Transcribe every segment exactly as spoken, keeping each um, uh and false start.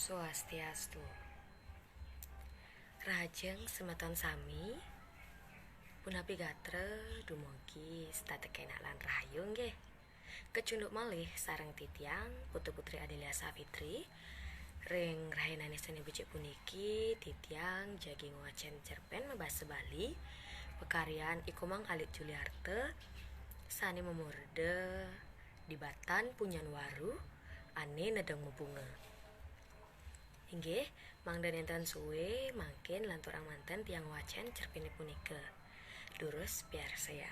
Swastiastu. Rahajeng semeton sami, punapi gatra, dumugi setata kenak lan rahayu nggih. Kecunduk malih sareng titiang, Putu Putri Adelia Safitri. Ring rahinane sane becik puniki, titiang jagi ngwacen cerpen mabasa Bali, pakaryan I Komang Alit Juliarta, sane mamurda Dibatan Punyan Waru, ane nedeng mabunga. Inggih, mangda nenten suwe, mangkin lanturang manten tiang wacen cerpene punika. Durus piarsayang.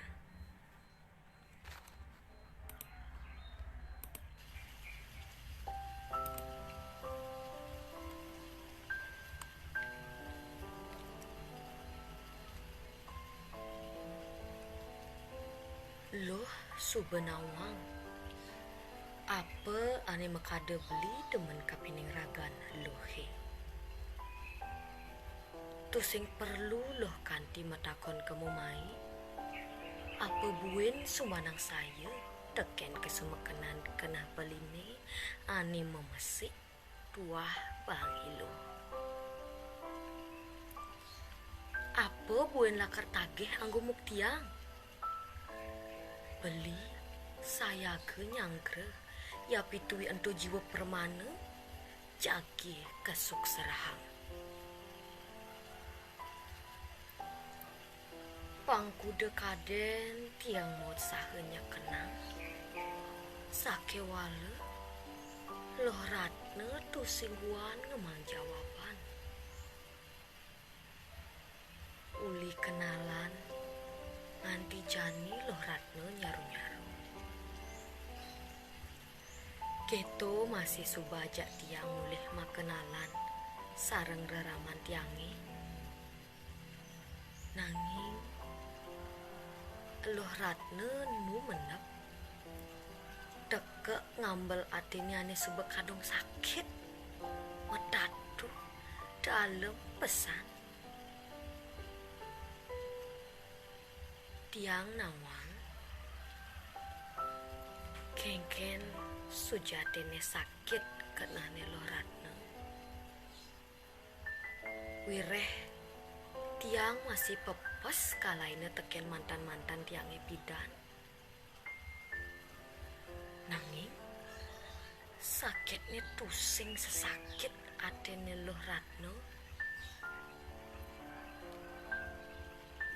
Luh suba nawang. Apa ane makada beli demen kapining ragan luhe? Tusing perlu luh kanti matakon ka mumai. Apa buin sumanangsaya teken kasumekenan keneh beline ane mamesik tuah baang iluh? Apa buin lakar tagih anggo muktiang? Beli sayaga nyanggra, yapitui ento jiwa pramana, jagi kasuksrahang. Pang kuda kaden tiang mautsaha nyekenang, sakewala Luh Ratna tusing guan ngemang jawaban. Uli kenalan, nganti jani Luh Ratna nyaru-nyaru. Keto masih suba ajak tiang mulih makenalan sareng reraman tiange. Nanging Luh Ratna enu mendep, teka ngambel atine ane suba kadung sakit, matatu, dalem pesan. Tiang nawang, kenken sujatinne sakit kenehne Luh Ratna. Wireh tiang masih pepes kalaina teken mantan-mantan tiange pidan. Nanging sakitne tusing sesakit atine Luh Ratna.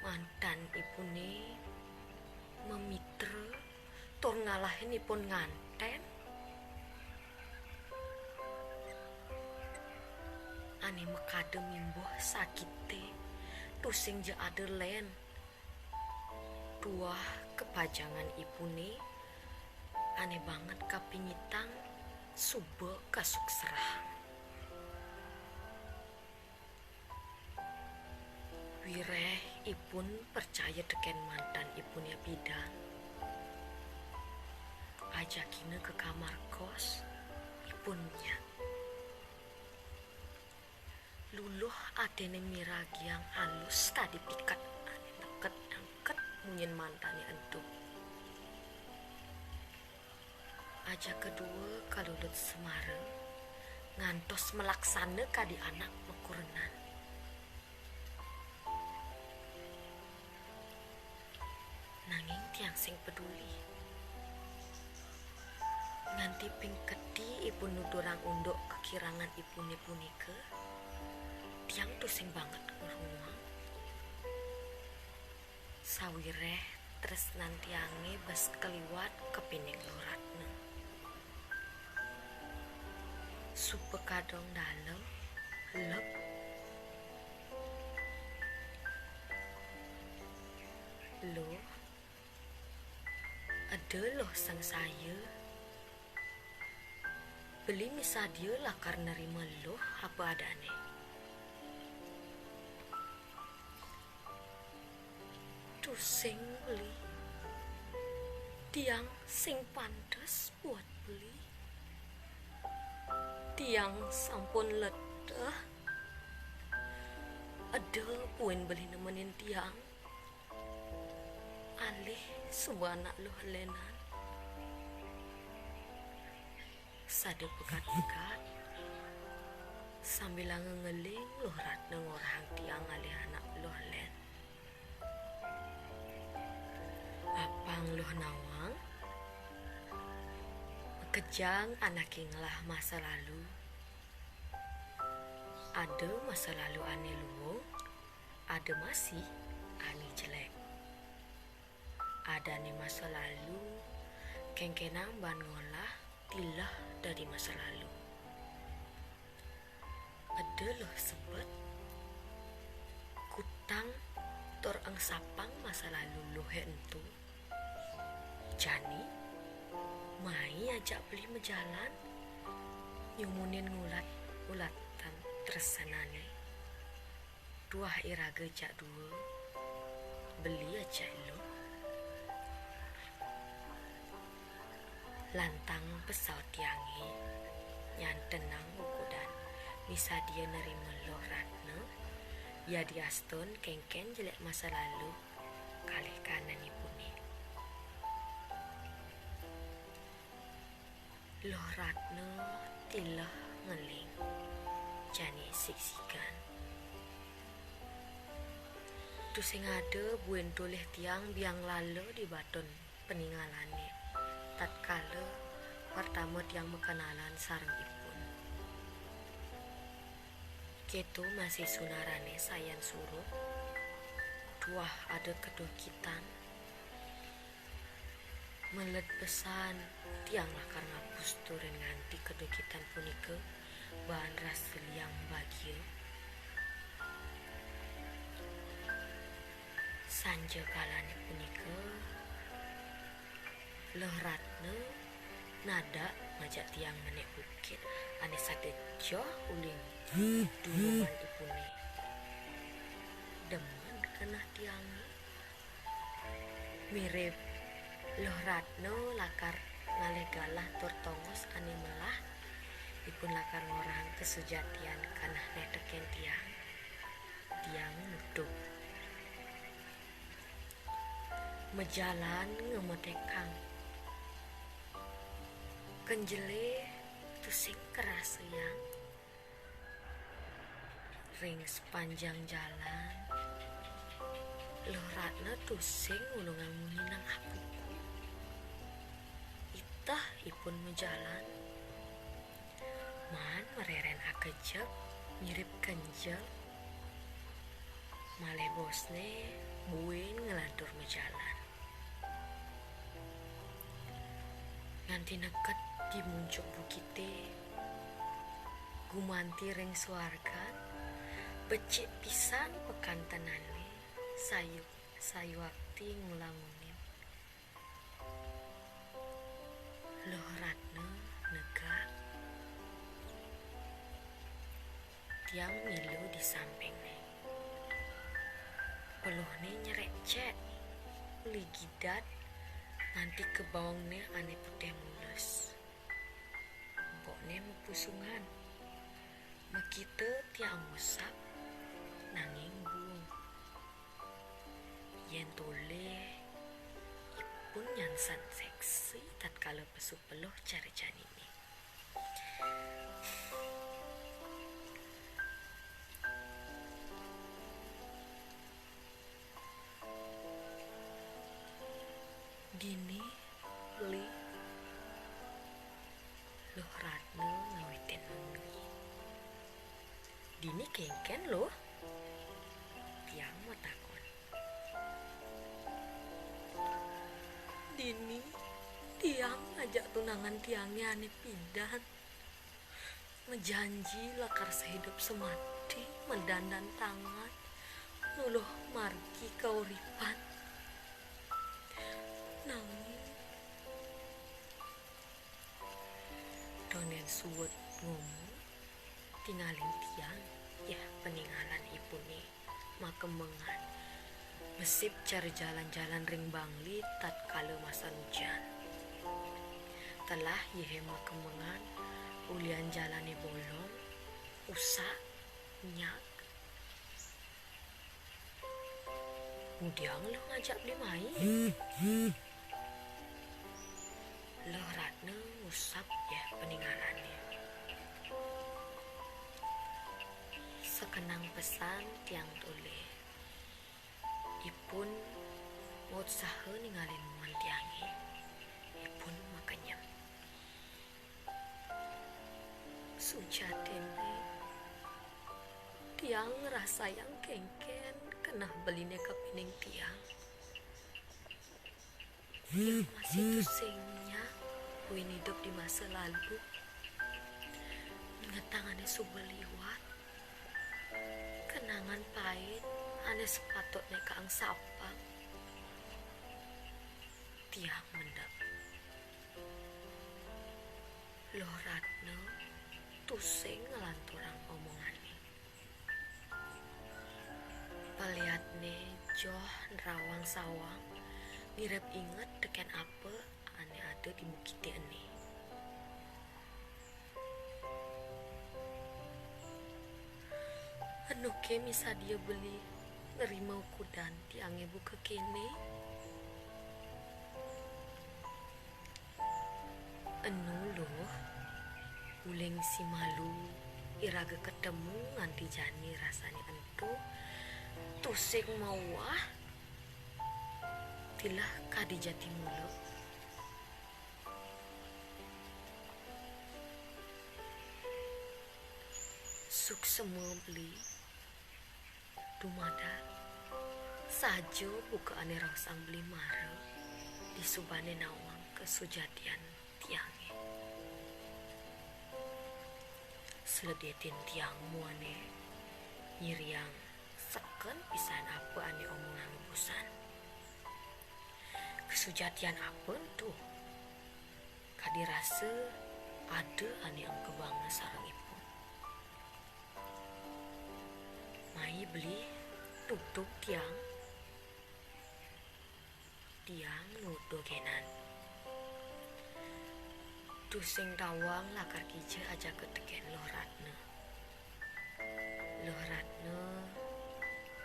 Mantan ipune mamitra tur ngalahin ipun nganten. Ane makada mimbuh sakite, tusing ja ada len. Tuah kapajangan ipune ane banget kapingitang suba kasuksrahang. Wireh ipun percaya teken mantan ipune pidan. Ajakina ka kamar kos ipun nyak. Luluh atine miragiang alus kadi piket ane nengket-nengket munyin mantane ento. Ajaka dua kalulut semara, ngantos malaksana kadi anak makurenan. Nanging tiang sing peduli. Nganti ping keti ipun nuturang unduk kakirangan ipune punika, tiang tusing banget ngrunguang. Sawireh tresnan tiange bes kaliwat kapining Luh Ratna. Suba kadung dalem, lep. Luh, eda Luh sangsaya. Beli misadia lakar nerima Luh apa adane. Tusing beli, tiang sing pantes buat beli. Tiang sampun leteh. Eda buin beli nemenin tiang. Alih suba anak Luh lenan. Sada pegat-pegat. Sambilanga ngeling, Luh Ratna ngorahang tiang ngalih anak Luh Lén. Apang Luh nawang, makejang anaké ngelah masa lalu. Ada masa lalu ané luung, ada masih ané jelék. Adané masa lalu, kéngkénang ban ngolah tiléh dadi masa lalu. Eda Luh sebet, kutang tur engsapang masa lalu Luhé ento. Jani, mai ajak beli majalan, nyumunin ngulat-ngulatan tresnané. Tuah iraga jak dua, beli ajak Luh. Lantang pesaut tiangé, nyantenang ukudan misadia nerima Luh Ratna, yadiastun kéngkén jelék masa lalu kalih kananipuné. Luh Ratna tiléh ngeling, jani sigsigan. Tusing ada buin tolih tiang biang lala di batun paningalané, tatkala pertama tiang makenalan sareng ipun. Kéto masih sunarané sayan surut, tuah ada kedukitan. Meled pesan, tiang lakar ngapus turin nganti kedukitan punika baan rasa liang bagia. Sanja kalané punika, Luh Ratna nadak ngajak tiang menék bukit ané saget joh uli dunungan ipuné. Demen keneh tiangé. Mirib Luh Ratna lakar ngalih galah tur tongos ané melah, ipun lakar ngorahang kasujatian kanehné tekén tiang. Tiang nutup. Majalan ngemetekang. Kenjelé tusing karasayang. Ring sapanjang jalan, Luh Ratna tusing ngulungang munyi nang apuku. Iteh ipun majalan. Maan marerén akejep mirib kenjel. Malih bosné buin nglantur majalan. Nganti neked di muncuk bukité, gumanti ring suargan, becik pisan pakantenané, sayu, sayuakti ngulamunin. Luh Ratna negak. Tiang milu di sampingné. Peluhné nyerekcek, ligidat, nganti ka baongné ané putih mulus. Embokné mapusungan. Makita tiang ngusap, nanging buung. Yén tolih, ipun nyansan seksi tatkala pesu peluh cara janiné. Dini, Li? Luh Ratna ngawitin munyi. Dini kénkén, Luh? Tiang matakon. Dini, tiang ngajak tunangan tiangé ané pidan. Majanji lakar sahidup samati madandan tangan nuluh margi kauripan. Nanging, tondén suud ngomong, tingalin tiang, yéh, paningalan ipuné. Makembengan. Mesip cara jalan-jalan ring Bangli tatkala masan ujan. Telah yéhé makembengan, ulian jalané bolong, usak, nyag. Ngudiang Luh ngajak beli mai? Luh Ratna ngusap yéh paningalané. Kenang pesan tiang tulih. Ipun mautsaha ningalin mungan tiangé. Ipun makenyem. Sujatiné, tiang ngrasayang kénkén keneh beliné kapining tiang. Tiang masih tusing nyak buin idup di masa lalu. Ingetang ané suba liwat. Kenangan pait ané sepatutné kaangsapang. Tiang mendem. Luh Ratna tusing nglanturang omongané. Paliatné joh nerawang sawang, mirib inget tekén apa ané ada di bukité ené. Enu ké misadia beli nerima ukudan tiangé buka kéné? Enu Luh, uling si malu iraga ketemu nganti jani rasané ento, tusing mauwah, tileh kadi jati mula. Suksema beli. Dumadak saja buka ané raosang beli mara disubané nawang kasujatian tiangé. Seledetin tiang muané nyiriang seken pisan apa ané omongang busan. Kasujatian apa ento? Kadi rasa ada ané engkebanga sareng ipun. Mai beli nutug tiang. Tiang nuduh genan. Tusing tawang lakar kija ajaka tekén Luh Ratna. Luh Ratna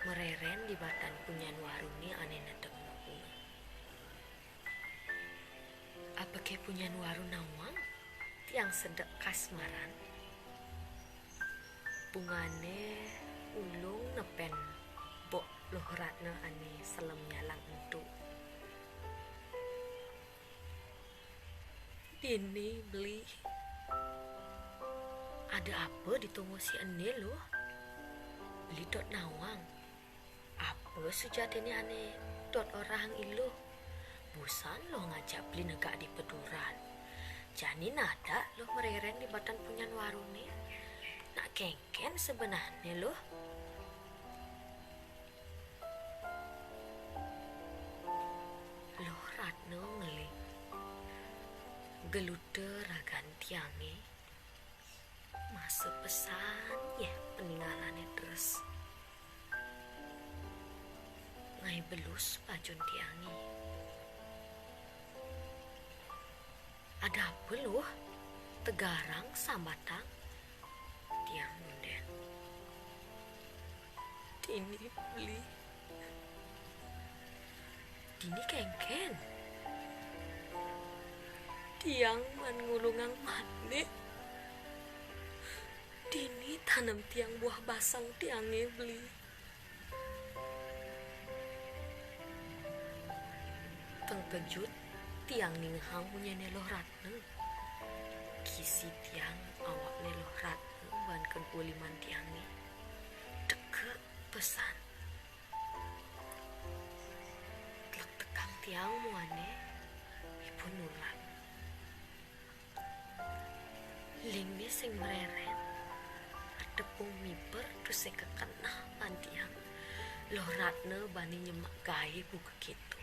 mareren di batan punyan waruné ané nedeng mabunga. Apaké punyan waru nawang? Tiang sedek kasmaran. Bungané ulung nepen bok Luh Ratna ané selem nyalang ento. Dini beli. Ada apa di tunggu si ené, Luh? Beli dot nawang. Apa sujatiné ané dot orahang Iluh? Busan Luh ngajak beli negak di peduran. Jani nadak Luh mareren di batan punyan waruné. Nak kénkén sebenehné, Luh? Luh Ratna ngeling. Geluta ragan tiangé. Masa pesan yéh peningalané terus. Ngaé belus pajun tiangé. Ada apa, Luh? Tegarang sambatang. Tiang nundén. Dini beli. Dini kénkén. Tiang maan ngulungang manik. Dini tanem tiang buah basang tiangé beli. Tengkejut tiang ningehang munyinné Luh Ratna. Kisi tiang awakné Luh Ratna baan kedua liman tiangé. Tekek pesan. Tlektekang tiang muané, ipun nulak. Lingné sing mareren, tepung miber tusing kakeneh baan tiang. Luh Ratna bani nyemak gaé buka kéto.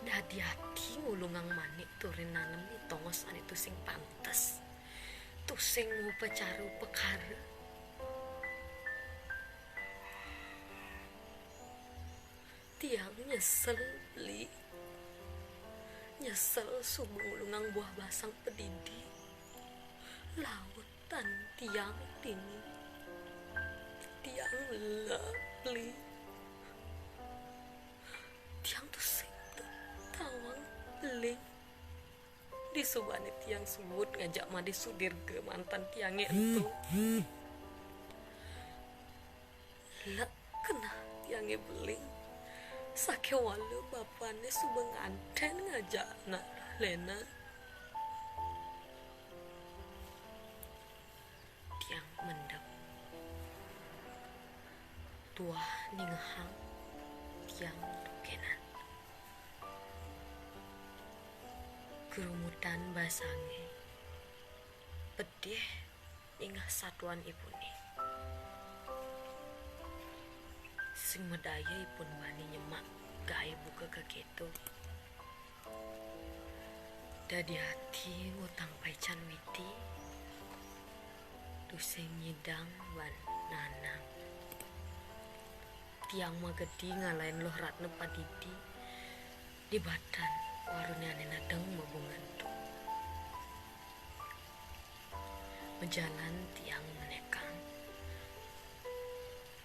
Dadi ati ngulungang manik turin nanem di tongos ané tusing pantes, tusing mupacara upakara. Tiang nyesel, Beli. Nyesel suba ngulungang buah basang padidi. Lautan tiang dini. Tiang lelep, Beli. Tiang tusing tawang beling di Subané tiang suud ngajak madé sudirga mantan tiangé ento. Lek keneh tiangé beling, sakéwala bapané suba nganten ngajak anak ralénan. Tiang mendem. Tuah ningehang tiang tukenan. Kerumutan basangé pedih ningeh satuan ipuné. Sing madaya ipun bani nyemak gaé buka ka kéto. Dadi ati ngutang paican miti, tusing nyidang ban nanang. Tiang magedi ngalahin Luh Ratna padidi di batan waruné ané nedeng mabungan to. Majalan tiang manekang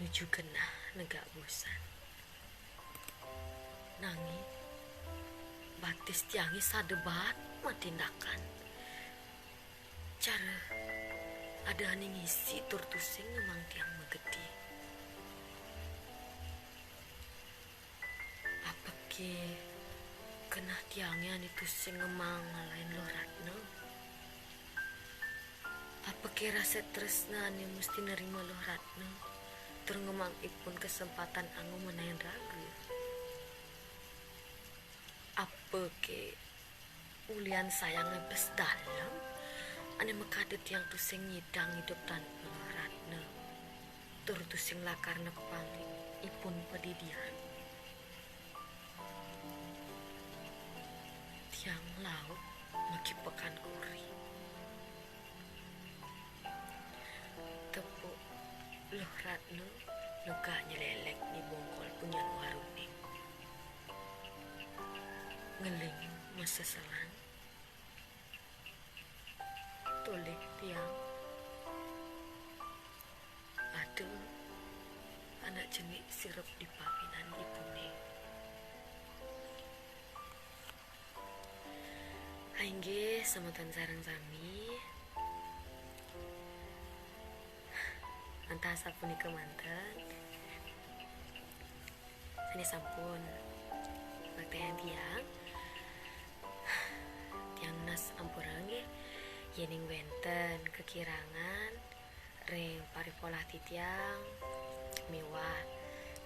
nuju genah negak busan. Nanging batis tiangé sada baat matindakan. Cara ada ané ngisi tur tusing ngemang tiang magedi. Apaké keneh tiangé ané tusing ngemang ngalahin Luh Ratna? Apaké rasa tresna ané mesti nerima Luh Ratna tur ngemang ipun kesempatan anggo menahin raga? Apaké ulian sayang mepes dalem ané makada tiang tusing nyidang idup tanpa Luh Ratna tur tusing lakar nepang ipun padidian? Tiang laut maki pekan kuri. Tepuk Luh Ratna negak nyelelek di bongkol punyan waruné. Ngeling maseselan. Tolih tiang. Aduh, anak jenik sirep di papinan ibuné. Inggih, semeton sareng sami. Antah sapunika manten. Sané sampun baktian tiang. Tiang nunas ampura nggih, yéning wénten kekirangan ring paripolah titiang miwah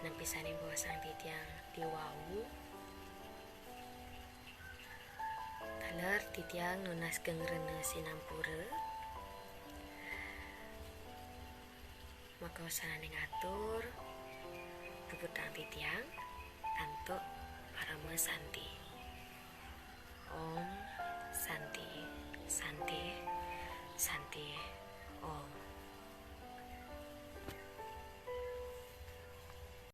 napi sané baosang titiang diwau. Taler titiang nunas geng rena sinampura. Maka wasananing atur, puputang titiang antuk parama santi. Om Santi.